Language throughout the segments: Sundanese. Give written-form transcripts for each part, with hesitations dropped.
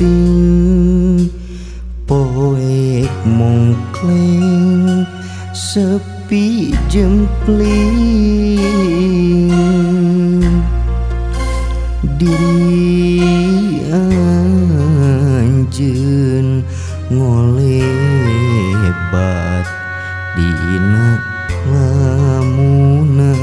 peuting poek mongkleng sepi jempling diri anjeun ngolebat dina lamunan.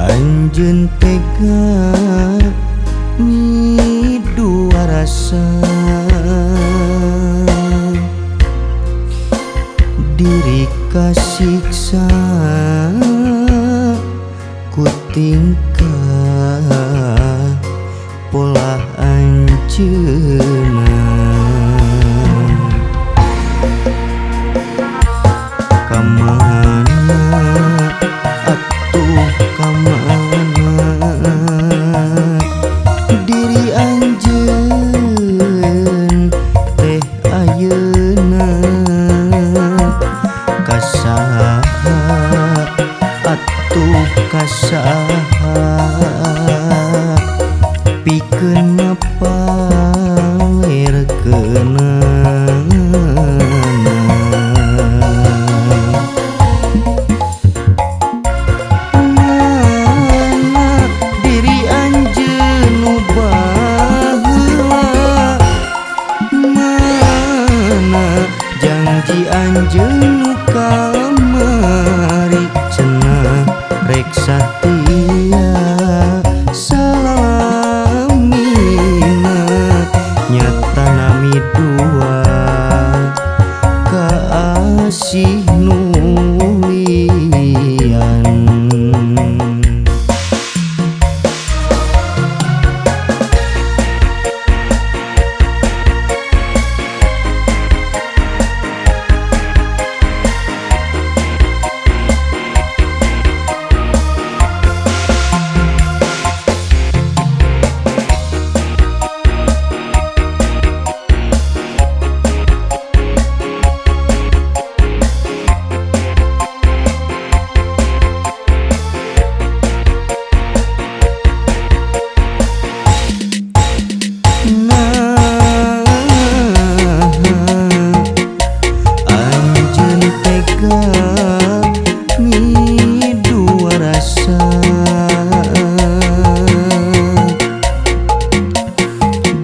Anjeun tega midua rasa diri kasiksa ku tingkah pola anjeunna. Kamana atuh kamana diri anjeun teh ayeuna kasaha atuh kasaha pikeun mapalerkeunana. Janji anjeun nu kamari cenah rek satia salamina nyata nami dua kaasih nulian.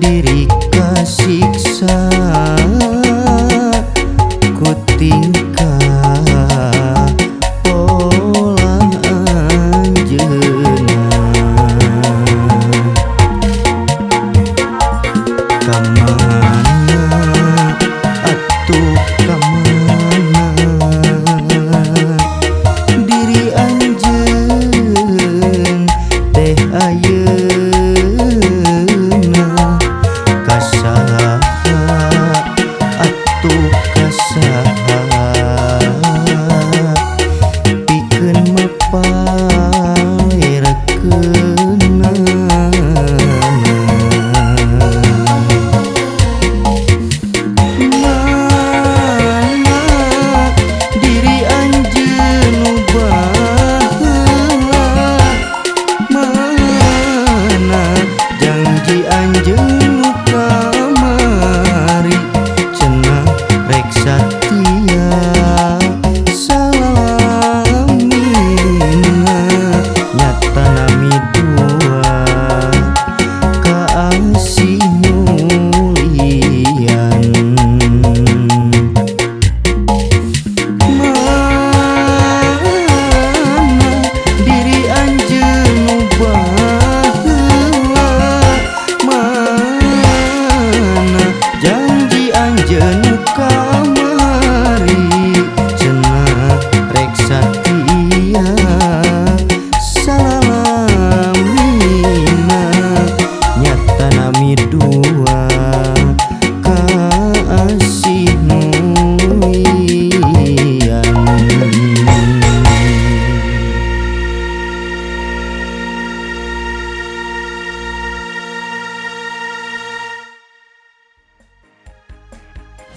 Diri kasiksa ku tingkah pola anjeunna. Kamana atuh kamana diri anjeun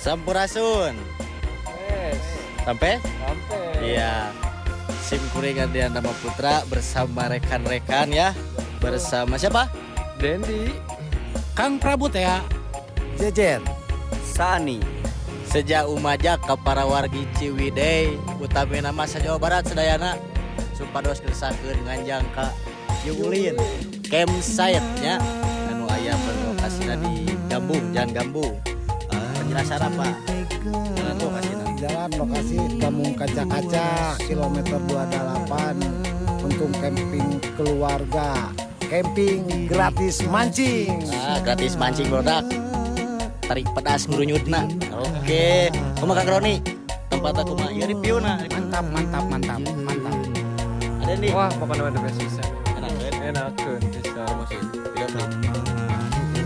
Sampurasun. Yes. Sampai? Sampai. Iya. Sim kuring Ardian Dama Putra bersama rekan-rekan ya. Bersama siapa? Dendi. Kang Prabu teh ya. Jejen Sani. Seja umaja ke para wargi Ciwidey, utamina mah Jawa Barat sedayana, supados kersakeun nganjang ka Yulin Campsite nya, anu aya berlokasina di Gambung, Jalan Gambung. Penjelasan apa? Jalan lokasina. Jalan lokasi Kampung Kaca-Kaca, kilometer 28, untuk camping keluarga. Camping gratis mancing. Ah, gratis mancing, produk. Tarik pedas ngurunyutna. Oke, kumaha, Kang Roni? Tempat aku mah ieu review na. Mantap, mantap, mantap, mantap. Ada nih. Wah, pokoknya the best pisan. Enak kan? Enakeun pisan masuk. Video klip.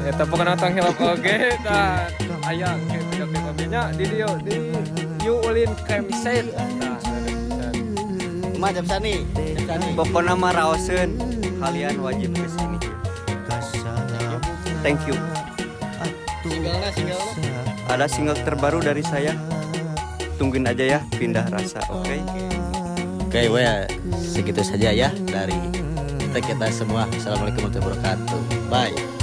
Eta pokoknya tong hilap oge tah. Aya ke video klip oge nya di dieu, di Yulin Campsite. Tah, the best pisan. Kumaha, Jam Sani? Jam Sani. Pokoknya mah raoseun, kalian wajib kesini. Thank you. Singlenya, singlenya. Ada single terbaru dari saya. Tungguin aja ya, Pindah Rasa, oke? Oke, well, segitu saja ya dari kita kita semua. Assalamualaikum warahmatullahi wabarakatuh. Bye.